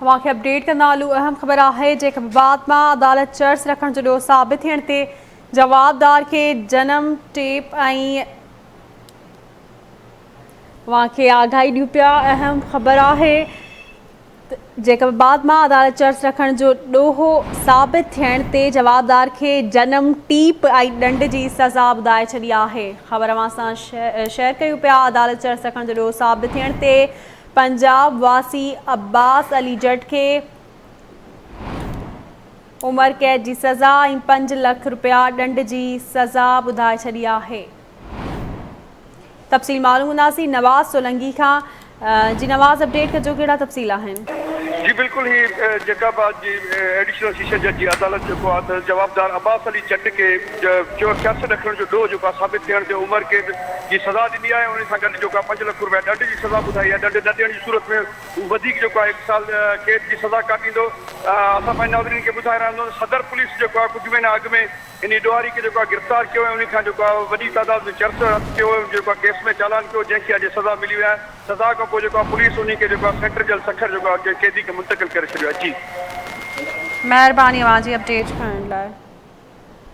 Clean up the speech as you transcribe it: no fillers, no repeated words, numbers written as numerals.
اوهان کي اپڊيٽ ڪندا هلون اهم خبر آهي جيڪب آباد مان عدالت چرس رکڻ جو ڏوهه ثابت ٿيڻ تي جوابدار کي جنم ٽيپ ۽ اوهان کي آگاهي ڏيون پيا اهم خبر آهي جيڪب آباد مان عدالت چرس رکڻ جو ڏوهه ثابت ٿيڻ تي جوابدار کي جنم ٽيپ ۽ ڏنڊ جي سزا ٻڌائي ڇڏي آهي خبر اوهان سان شيئر ڪيون پيا عدالت چرس رکڻ جو ڏوهه ثابت ٿيڻ تي پنجاب واسي عباس علي جٽ کي عمر قيد جي سزا ۽ 5 لک رپيا ڏنڊ جي سزا ٻڌائي ڇڏي آهي. تفصيل معلوم ڪنداسين نواز سولنگي کان جي نواز اپڊيٽ ڪجو ڪهڙا تفصيل آهن. جي بلڪل هي جيڪب آباد جي ايڊيشنل سيشن جج جي عدالت جيڪو آهي ته جوابدار عباس علي جٽ کي چور چرس ڏکڻ جو ڏوهه جيڪو آهي ثابت ٿيڻ تي عمر قيد جي سزا ڏني آهي ۽ ان سان گڏ جيڪو آهي 5 لک رپيا ڏنڊ جي سزا ٻڌائي آهي ڏنڊ نه ڏيڻ جي صورت ۾ هو وڌيڪ جيڪو آهي هڪ سال قيد جي سزا ڪاٽيندو اسان پنهنجي ناظرين کي ٻڌائي رهندو ته صدر پوليس جيڪو آهي ڪجهه مهينا اڳ ۾ انهي ڏوهاري کي جيڪو آهي گرفتار ڪيو ۽ انهي کان جيڪو آهي وڏي تعداد ۾ چرس هٿ ڪيو ۽ جيڪو آهي ڪيس ۾ چالان ڪيو جنهن کي اڄ سزا ملي وئي آهي سزا کان پوء جيڪو آهي پوليس انهي کي جيڪو آهي سينٽر جيل سکر جيڪو آهي قيدي کي منتقل ڪري ڇڏيو آهي جي. مهرباني اوهان جي اپڊيٽ ڪرڻ لاء.